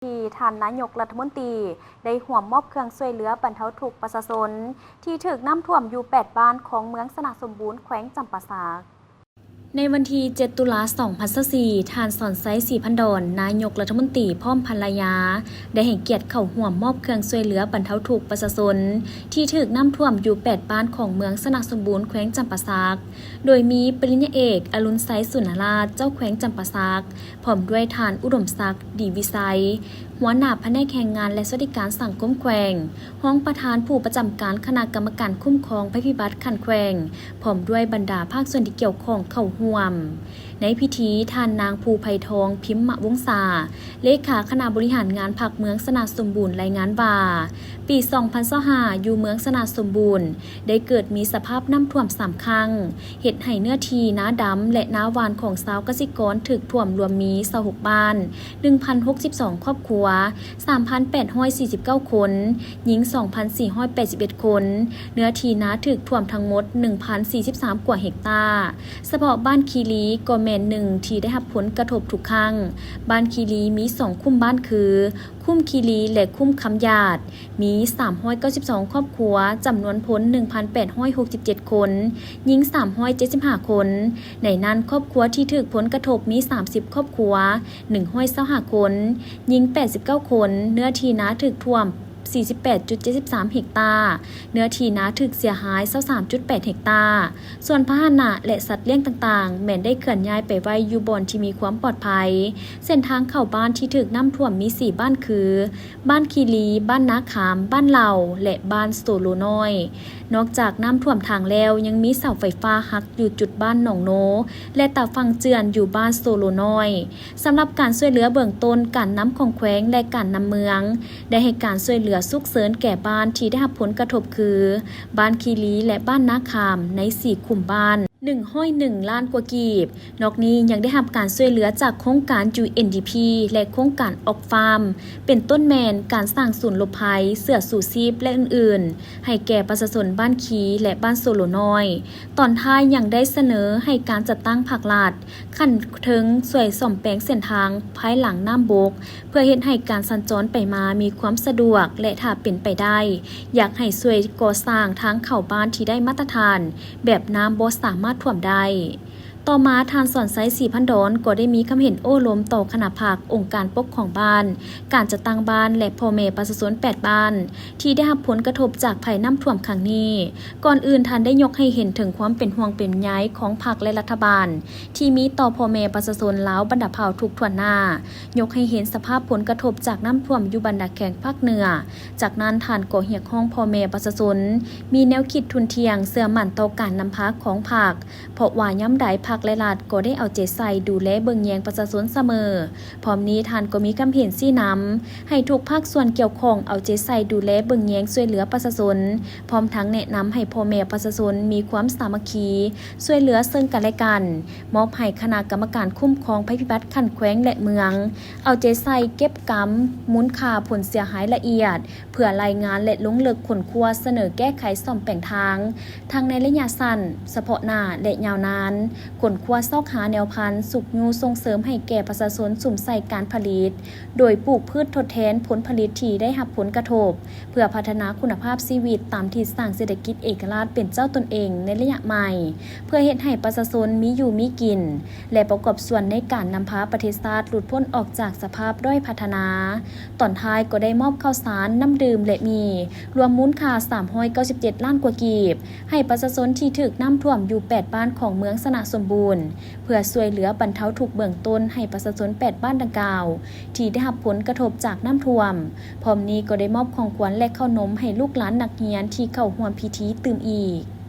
ທີ່ທ່ານນາຍົກລັດຖະມົນຕີໄດ້ຮ່ວມມອບເຄື່ອງຊ່ວຍເຫຼືອບັນເທົາທຸກປະຊາຊົນທີ່ຖືກນ້ຳຖ້ວມຢູ່ແປດບ້ານຂອງເມືອງຊະນະສົມບູນ ແຂວງຈຳປາສັກ. ໃນວັນທີເຈັດ ຕຸລາ ສອງພັນຊາວສີ່ ທ່ານ ສອນໄຊ ສີພັນດອນ ນາຍົກລັດຖະມົນຕີ ພ້ອມພັນລະຍາ ໄດ້ໃຫ້ກຽດເຂົ້າຮ່ວມມອບເຄື່ອງຊ່ວຍເຫຼືອບັນເທົາທຸກປະຊາຊົນທີ່ຖືກນ້ຳຖ້ວມຢູ່ແປດບ້ານຂອງເມືອງຊະນະສົມບູນ ແຂວງຈຳປາສັກ ໂດຍມີປະລິນຍາເອກ ອະລຸນໄຊ ສຸນນະລາດ ເຈົ້າແຂວງຈຳປາສັກ ພ້ອມດ້ວຍທ່ານ ອຸດົມສັກ ດີວິໄຊ ຫົວໜ້າພະແນກແຮງງານ ແລະ ສະຫວັດດີການສັງຄົມແຂວງ, ຮອງປະທານຜູ້ປະຈຳການຄະນະກຳມະການຄຸ້ມຄອງໄພພິບັດຂັ້ນແຂວງ, ພ້ອມດ້ວຍບັນດາພາກສ່ວນທີ່ກ່ຽວຂ້ອງເຂົ້າຮ່ວມ. ໃນພິທີ, ທ່ານນາງ ພູໄພທອງ ພິມມະວົງສາ ເລຂາຄະນະບໍລິຫານງານພັກເມືອງຊະນະສົມບູນ ລາຍງານວ່າ, ປີສອງພັນຊາວຫ້າ ຢູ່ເມືອງຊະນະສົມບູນ ໄດ້ເກີດມີສະພາບນ້ຳຖ້ວມສາມຄັ້ງ, ເຮັດໃຫ້ເນື້ອທີ່ນາດຳ ແລະ ນາຫວ່ານຂອງຊາວກະສິກອນຖືກຖ້ວມລວມມີຊາວຫົກບ້ານ, ໜຶ່ງພັນຫົກສິບສອງຄອບຄົວ, ສາມພັນແປດຮ້ອຍສີ່ສິບເກົ້າຄົນ, ຍິງສອງພັນສີ່ຮ້ອຍແປດສິບເອັດຄົນ, ເນື້ອທີ່ນາຖືກຖ້ວມທັງໝົດໜຶ່ງພັນສີ່ສິບສາມກວ່າເຮັກຕາ. ສະເພາະບ້ານຄີລີກໍແມ່ນໜຶ່ງທີ່ໄດ້ຮັບຜົນກະທົບທຸກຄັ້ງ. ບ້ານຄີລີມີສອງຄຸ້ມບ້ານຄື ຄຸ້ມຄີລີ ແລະ ຄຸ້ມຄຳຢາດ. ມີສາມຮ້ອຍເກົ້າສິບສອງຄອບຄົວ, ຈຳນວນຄົນໜຶ່ງພັນແປດຮ້ອຍຫົກສິບເຈັດຄົນ, ຍິງສາມຮ້ອຍເຈັດສິບຫ້າຄົນ. ໃນນັ້ນຄອບຄົວທີ່ຖືກຜົນກະທົບມີສາມສິບຄອບຄົວ, ໜຶ່ງຮ້ອຍຊາວຫ້າຄົນ, ຍິງແປດສິບເກົ້າຄົນ, ເນື້ອທີ່ນາຖືກຖ້ວມສີ່ສິບແປດຈຸດເຈັດສິບສາມເຮັກຕາ, ເນື້ອທີ່ນາຖືກເສຍຫາຍຊາວສາມຈຸດແປດເຮັກຕາ. ສ່ວນພາຫະນະ ແລະ ສັດລ້ຽງຕ່າງໆ ແມ່ນໄດ້ເຄື່ອນຍ້າຍໄປໄວ້ຢູ່ບ່ອນທີ່ມີຄວາມປອດໄພ. ເສັ້ນທາງເຂົ້າບ້ານທີ່ຖືກນ້ຳຖ້ວມມີສີ່ບ້ານຄື ບ້ານຄີລີ, ບ້ານນາຂາມ, ບ້ານເຫຼົ່າ ແລະ ບ້ານໂສໂລນ້ອຍ. ນອກຈາກນ້ຳຖ້ວມທາງແລ້ວ, ຍັງມີເສົາໄຟຟ້າຫັກຢູ່ຈຸດບ້ານໜອງໂນ ແລະ ຕາຝັ່ງເຈື່ອນຢູ່ບ້ານໂສໂລນ້ອຍ. ສຳລັບການຊ່ວຍເຫຼືອເບື້ອງຕົ້ນ, ການນຳຂອງແຂວງ ແລະ ການນຳເມືອງ ໄດ້ໃຫ້ການຊ່ວຍເຫຼືອສຸກເສີນແກ່ບ້ານທີ່ໄດ້ຮັບຜົນກະທົບຄື ບ້ານຄີລີ ແລະ ບ້ານນາຂາມ ໃນສີ່ຄຸ້ມບ້ານ. ໜຶ່ງຮ້ອຍໜຶ່ງລ້ານກວ່າກີບ. ນອກນີ້ຍັງໄດ້ຮັບການຊ່ວຍເຫຼືອຈາກໂຄງການ ຢູເອັນດີພີ ແລະ ໂຄງການອອກຟາມ ເປັນຕົ້ນແມ່ນການສ້າງສູນຫຼົບໄພ, ເສື້ອຊູຊີບ ແລະ ອື່ນໆ ໃຫ້ແກ່ປະຊາຊົນບ້ານຄີ ແລະ ບ້ານໂສໂລນ້ອຍ. ຕອນທ້າຍຍັງໄດ້ສະເໜີໃຫ້ການຈັດຕັ້ງພາກລັດຂັ້ນເທິງຊ່ວຍສ້ອມແປງເສັ້ນທາງພາຍຫຼັງນ້ຳບົກ ເພື່ອເຮັດໃຫ້ການສັນຈອນໄປມາມີຄວາມສະດວກ ແລະ ຖ້າເປັນໄປໄດ້ ຢາກໃຫ້ຊ່ວຍກໍ່ສ້າງທາງເຂົ້າບ້ານທີ່ໄດ້ມາດຕະຖານ ແບບນ້ຳບໍ່ສາມາດຖ້ວມໄດ້. ຕໍ່ມາ, ທ່ານ ສອນໄຊ ສີພັນດອນ ກໍໄດ້ມີຄຳເຫັນໂອ້ລົມຕໍ່ຄະນະພັກ, ອົງການປົກຄອງບ້ານ, ການຈັດຕັ້ງບ້ານ ແລະ ພໍ່ແມ່ປະຊາຊົນແປດບ້ານ ທີ່ໄດ້ຮັບຜົນກະທົບຈາກໄພນ້ຳຖ້ວມຄັ້ງນີ້. ກ່ອນອື່ນ, ທ່ານໄດ້ຍົກໃຫ້ເຫັນເຖິງຄວາມເປັນຫ່ວງເປັນໃຍຂອງພັກ ແລະ ລັດຖະບານ ທີ່ມີຕໍ່ພໍ່ແມ່ປະຊາຊົນລາວບັນດາເຜົ່າທຸກຖ້ວນໜ້າ, ຍົກໃຫ້ເຫັນສະພາບຜົນກະທົບຈາກນ້ຳຖ້ວມຢູ່ບັນດາແຂວງພາກເໜືອ. ຈາກນັ້ນ, ທ່ານກໍຮຽກຮ້ອງພໍ່ແມ່ປະຊາຊົນມີແນວຄິດທຸ່ນທ່ຽງ, ເຊື່ອໝັ້ນຕໍ່ການນຳພາຂອງພັກ, ເພາະວ່າຍາມໃດພັກ ແລະ ລັດກໍໄດ້ເອົາໃຈໃສ່ດູແລເບິ່ງແຍງປະຊາຊົນສະເໝີ. ພ້ອມນີ້, ທ່ານກໍມີຄຳເຫັນຊີ້ນຳໃຫ້ທຸກພາກສ່ວນກ່ຽວຂ້ອງເອົາໃຈໃສ່ດູແລເບິ່ງແຍງຊ່ວຍເຫຼືອປະຊາຊົນ, ພ້ອມທັງແນະນຳໃຫ້ພໍ່ແມ່ປະຊາຊົນມີຄວາມສາມັກຄີ, ຊ່ວຍເຫຼືອເຊິ່ງກັນແລະກັນ, ມອບໃຫ້ຄະນະກຳມະການຄຸ້ມຄອງໄພພິບັດຂັ້ນແຂວງ ແລະ ເມືອງ ເອົາໃຈໃສ່ເກັບກຳມູນຄ່າຜົນເສຍຫາຍລະອຽດ ເພື່ອລາຍງານ ແລະ ລົງເລິກຄົ້ນຄວ້າສະເໜີແກ້ໄຂສ້ອມແປງທາງ ທັງໃນໄລຍະສັ້ນ, ສະເພາະໜ້າ ແລະ ຍາວນານ, ຄົ້ນຄວ້າຊອກຫາແນວພັນ, ຊຸກຍູ້ສົ່ງເສີມໃຫ້ແກ່ປະຊາຊົນສຸມໃສ່ການຜະລິດ ໂດຍປູກພືດທົດແທນຜົນຜະລິດທີ່ໄດ້ຮັບຜົນກະທົບ ເພື່ອພັດທະນາຄຸນນະພາບຊີວິດຕາມທິດສ້າງເສດຖະກິດເອກະລາດເປັນເຈົ້າຕົນເອງໃນໄລຍະໃໝ່, ເພື່ອເຮັດໃຫ້ປະຊາຊົນມີຢູ່ມີກິນ ແລະ ປະກອບສ່ວນໃນການນຳພາປະເທດຊາດຫຼຸດພົ້ນອອກຈາກສະພາບດ້ອຍພັດທະນາ. ຕອນທ້າຍກໍໄດ້ມອບເຂົ້າສານ, ນ້ຳດື່ມ ແລະ ໝີ່ ລວມມູນຄ່າສາມຮ້ອຍເກົ້າສິບເຈັດລ້ານກວ່າກີບ ໃຫ້ປະຊາຊົນທີ່ຖືກນ້ຳຖ້ວມຢູ່ແປດບ້ານຂອງເມືອງຊະນະສົມບູນ ເພື່ອຊ່ວຍເຫຼືອບັນເທົາທຸກເບື້ອງຕົ້ນໃຫ້ປະຊາຊົນແປດບ້ານດັ່ງກ່າວ ທີ່ໄດ້ຮັບຜົນກະທົບຈາກນ້ຳຖ້ວມ. ພ້ອມນີ້ກໍໄດ້ມອບຂອງຂວັນ ແລະ ເຂົ້າໜົມໃຫ້ລູກຫຼານນັກຮຽນທີ່ເຂົ້າຮ່ວມພິທີຕື່ມອີກ.